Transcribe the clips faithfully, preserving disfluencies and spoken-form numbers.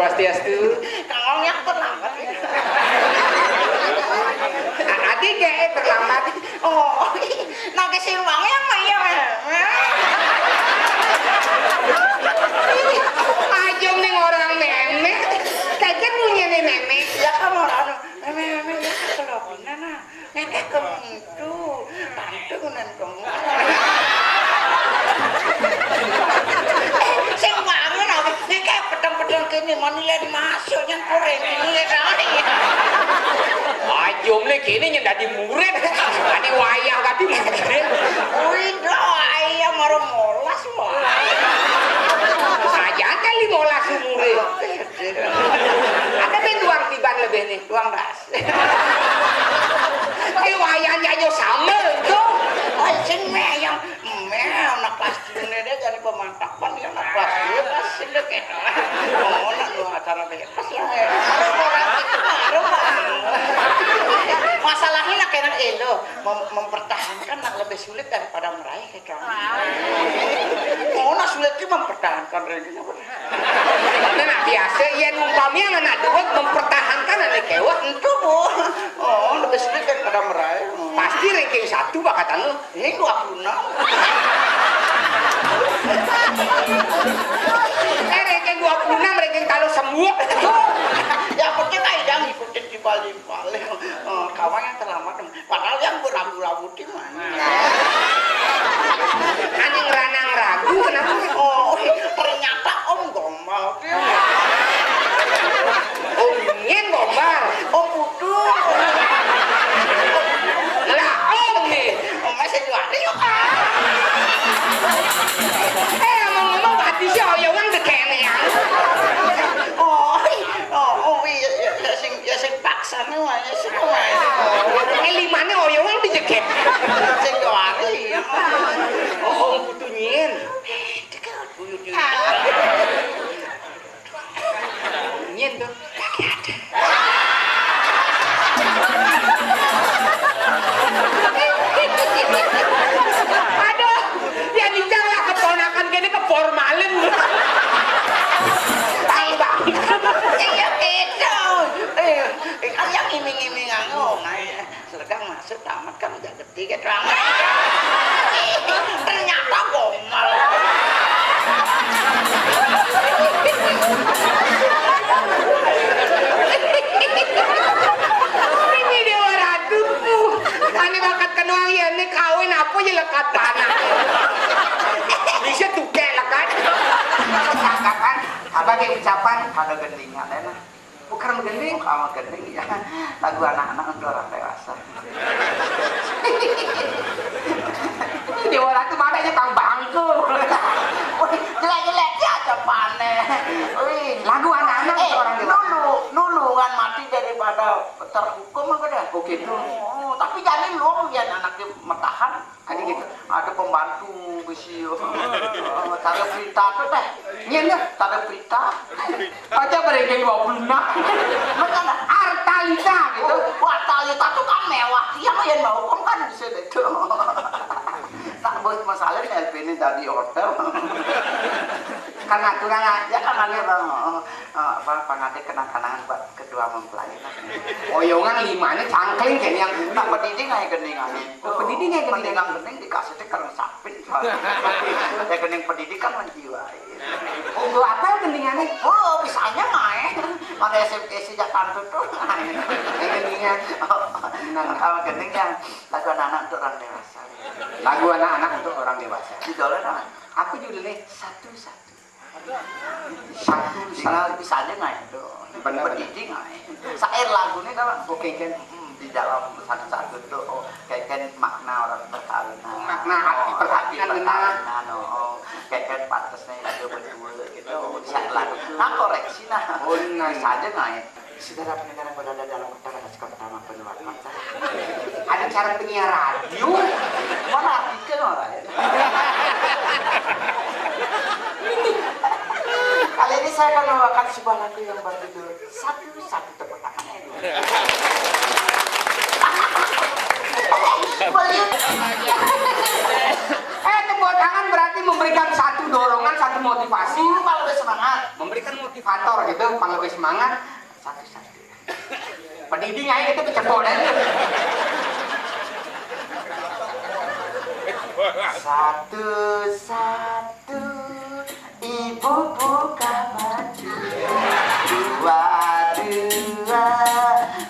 Swastiastu. Kang Ong yang terlambat. Adi kayak terlambat. Oh, nake sing wangi yang maya. Aja ning orang nenek. Kayak punya nenek. Ya kamu orang nenek nenek ya kalau benar nah. Nek kamu itu, tante kunan kamu. Eh, sing bangun apa? Nek kayak pedang-pedang kene, mani lihat masuk yang kurang ini lihat aja. Ayo, mulai kini yang dadi murid, tadi wayah tadi murid. Wih, doa ayam marah molas, wah. Saja kan lima belas umure. Ada ben duang tiban lebih nih, duang ras. Oke, wayahnya aja sama itu. Oh, sing meh yang meh anak kelas tiga dia jadi pemantapan ya anak kelas tiga pas sing deket. Oh, nak dua acara bebas ya. Orang itu baru, Bang. Masalahnya nak kena elo mem- mempertahankan nak lebih sulit daripada meraih. Oh, nah sulit ki mempertahankan ranking apa? Nah, biasa ya umpami yang anak duit mempertahankan anak kewah. Itu, Bu. Oh, lebih sulit daripada meraih. Pasti ranking satu bakatan lu. Ini dua puluh enam. Eh, ranking dua puluh enam, ranking kalau semua. Yang penting aja ngikutin di balik-balik. Oh, kawan yang terlambat. Padahal yang berabu-rabu di mana? Anjing ranang ragu kenapa? Oh, ternyata Om Gombal. Om Nyen Gombal. Om Putu. Lah, Om nih. Om masih juara yuk. Eh, ngomong-ngomong, hati si Oyong yang dekene ya. Oh, oh, oh, iya, iya, iya, sing, ya sing paksa nih, wah, ya sing, wah, ya sing. Eh, limane Oyong yang dijegek. Sing juara, iya. Oh, Om Putu Nyen. Nyen tuh. Aduh, ya nicang lah keponakan kene kepormalin. Tambah. Iya gitu. Eh, eh, kan yang iming-iming anu, nah, ya. Selegang masuk tamat kan udah gede gitu amat. Ternyata Gombal. Ini Dewa Ratu. Ane bakat kenuang ya, ini kawin apa ya lekat panah. Bisa tuh kayak lekat. Sangkapan, apa kayak ucapan? Ada gendingan, enak. Bukan gending. Oh, kamu gending ya. Lagu anak-anak untuk orang dewasa. Ini Dewa Ratu mana aja kang bangku. Wih, jelek-jelek ya aja panen. Wih, lagu anak-anak eh, untuk orang dewasa. Nulu, nulu kan mati daripada terhukum apa dah? Oh gitu. Oh, tapi jadi lu yang anaknya metahan. Ada gitu. Ada pembantu besi. Oh, tare berita tuh teh. Iya, iya. Tare berita. Aja berengkeng dua puluh enam. Makanya Artalita gitu. Oh, Artalita tuh kan mewah. Iya, yang mau hukum kan bisa deh tuh. Nah, bos masalahnya L P ini dari hotel. Kan aturan aja kan ada, Bang. Oh, oh, apa, apa nanti kenang-kenangan buat kedua mempelai. Oyongan limane cangkling kene yang. Nah, pendidik aja gendingan. Oh, pendidik aja gendingan. Mendingan gending dikasih teh karena sapin. Ya gending pendidikan menjiwai. Oh, gua apa gendingannya? Oh, bisanya main. Mana S M S sejak tante tuh. Eh, gendingan. Nah, kalau gending yang lagu anak-anak untuk orang dewasa. Lagu anak-anak untuk orang dewasa. Judulnya apa? Aku judulnya satu-satu. Satu, satu. Tinggal bisa aja nggak itu. Benar, benar. Pendidik nggak itu. Sair lagunya kan. Oke, kan. Hmm, di dalam satu-satu tuh, oh, kayak kan makna orang perkawinan. Makna arti oh, arti perkawinan, benar. Perkawinan, oh, oh. Kayak kan pantasnya itu berdua gitu. Oh, sair lagu. Nah, koreksi nah. Oh, nah. Bisa aja nggak itu. Saudara pendengar yang berada dalam kota dan suka pertama pendengar kota. Ada cara penyiar radio? Mana artikel orang ya? Kali ini saya akan membawakan sebuah lagu yang berjudul Satu-Satu, tepuk tangan. Eh, tepuk tangan berarti memberikan satu dorongan, satu motivasi. Malah lebih semangat. Memberikan motivasi. Motivator gitu, pang lebih semangat. Satu-satu. Pedidi nyai itu kecebol aja. Satu-satu, ibu buka baju. Dua-dua,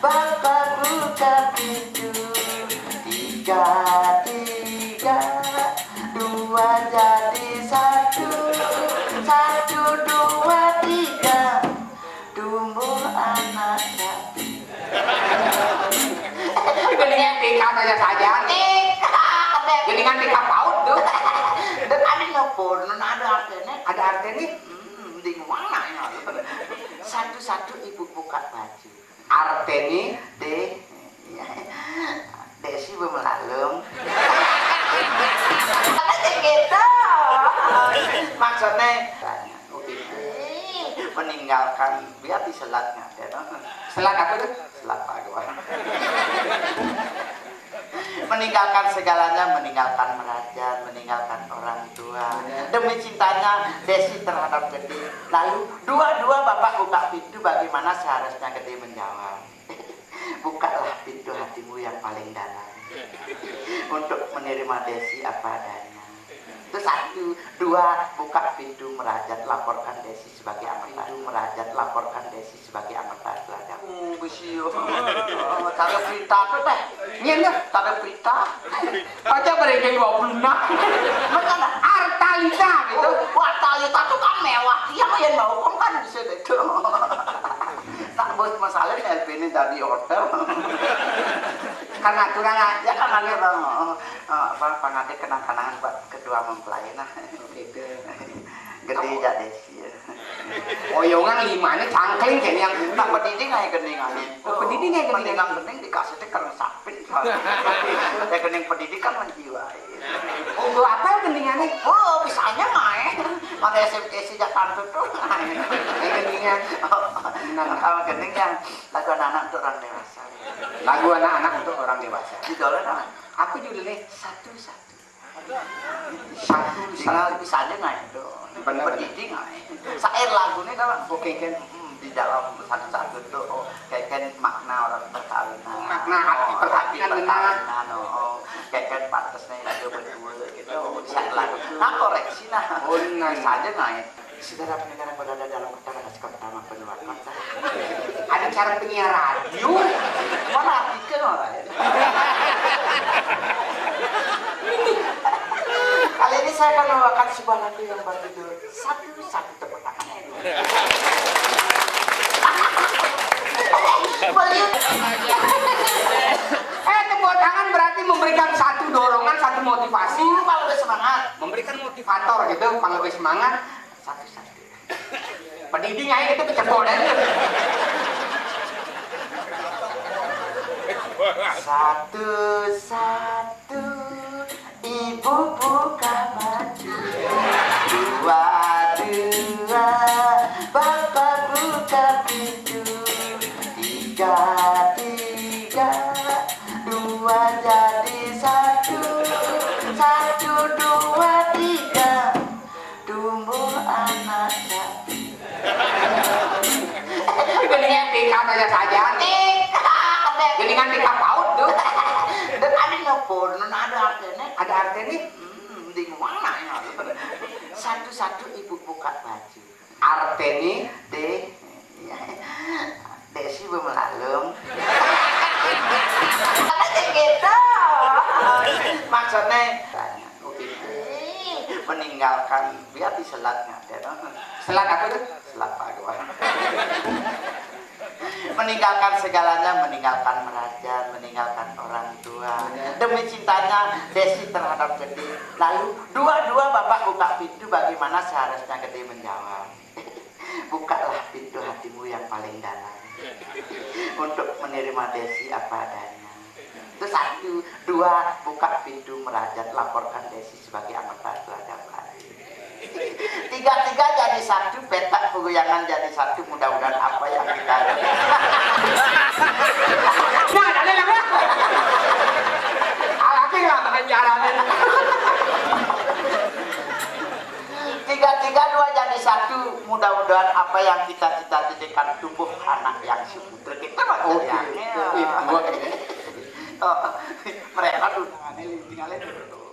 bapak buka pintu. Tiga-tiga, dua jadi satu. Satu, dua, tiga. Tumbuh anak satu. Geningan tingkah saja saja. Tingkah, geningan tingkah paut tuh. Dan ada nyopor, dan ada artinya. Ada artinya. Hmm, di mana ya? Satu-satu ibu buka baju. Artinya deh. Desi bemelalung. Apa sih gitu? Maksudnya, meninggalkan, biar diselat nggak ada. Selat apa tuh? Selat Pagoa. Meninggalkan segalanya, meninggalkan merajan, meninggalkan orang tua. Demi cintanya Desi terhadap Gede. Lalu dua-dua bapak buka pintu, bagaimana seharusnya Gede menjawab? Bukalah pintu hatimu yang paling dalam untuk menerima Desi apa adanya. Itu satu, dua, buka pintu merajat, laporkan Desi sebagai anggota, pintu merajat, laporkan Desi sebagai anggota terhadap. Oh, besi yo. Tanda berita apa teh? Nyén dah, tanda berita. Aja berengkeng dua puluh enam. Mana? Artalita gitu. Oh, Artalita tuh kan mewah. Yang yang mau hukum kan bisa deh tuh. Nah, bos masalahnya L P ini dari hotel. Karena aturan lah. Ya kan ada orang, eh, eh, apa, pangade kenang-kenangan buat kedua mempelai nah. Gitu. Gede jadi sih ya. Oyongan limanya cangkling kayaknya yang. Nah, pedidi nggak ya geningan? Oh, pedidi nggak ya geningan? Mendingan gening dikasih teh karena sapin. Ya gening pedidi kan menjiwai. Oh, gua apa geningannya? Oh, bisanya main. Mana S M S sejak tante tuh. Eh, geningan. Nah, kalau gening yang lagu anak-anak untuk orang dewasa. Lagu anak-anak untuk orang dewasa. Judulnya apa? Apa judulnya? Satu-satu. Satu-satu. Bisa aja nggak itu? Bener, bener. Pendidik nggak itu? Sair lagunya kan? Oke, kan? Hmm, di dalam satu-satu tuh, oh, kayak kan makna orang perkawinan. Makna arti perkawinan, benar. Oh, kayak kan pantasnya itu berdua gitu. Bisa lagu. Nah, koreksi nah. Oh, nah. Bisa aja nggak itu? Saudara pendengar yang berada dalam kota, ada sekolah pertama pendengar kota. Ada cara penyiar radio. Mana artikel orang ya? Kali ini saya akan membawakan sebuah lagu yang berjudul Satu-Satu, tepuk tangan. Beliau. Eh, tepuk tangan berarti memberikan satu dorongan, satu motivasi. Malah lebih semangat. Memberikan motivator gitu, malah lebih semangat. Satu-satu. Pedidi nyai itu kecebol aja. Satu-satu, ibu buka baju. Dua-dua, bapak buka pintu. Tiga-tiga, dua jadi satu. Satu, dua, tiga. Tumbuh anak cantik. Geningan tingkah saja saja. Tingkah, geningan tingkah paut tuh. Dan ada nyopor, nun ada artinya. Ada artinya? Hmm, di mana ya? Satu-satu ibu buka baju. Artinya deh. Desi bemelalung. Apa sih gitu? Maksudnya, meninggalkan, biar diselat nggak ada. Selat apa tuh? Selat Pagoa. Meninggalkan segalanya, meninggalkan meraja, meninggalkan orang tua. Demi cintanya Desi terhadap Gede. Lalu dua-dua bapak buka pintu, bagaimana seharusnya Gede menjawab? Bukalah pintu hatimu yang paling dalam untuk menerima Desi apa adanya. Itu satu, dua, buka pintu merajat, laporkan Desi sebagai anggota keluarga baru. Tiga-tiga jadi satu, petak peguyangan jadi satu, mudah-mudahan apa yang kita. Nah, ada lagi. Alaki nggak makan jaranin. Tiga-tiga dua jadi satu. Mudah-mudahan apa yang kita cita-citakan tumbuh anak yang subur. Kita mah Oke, cari angel. Ibu, ya. Oh, mereka tuh tangannya lintingannya tuh.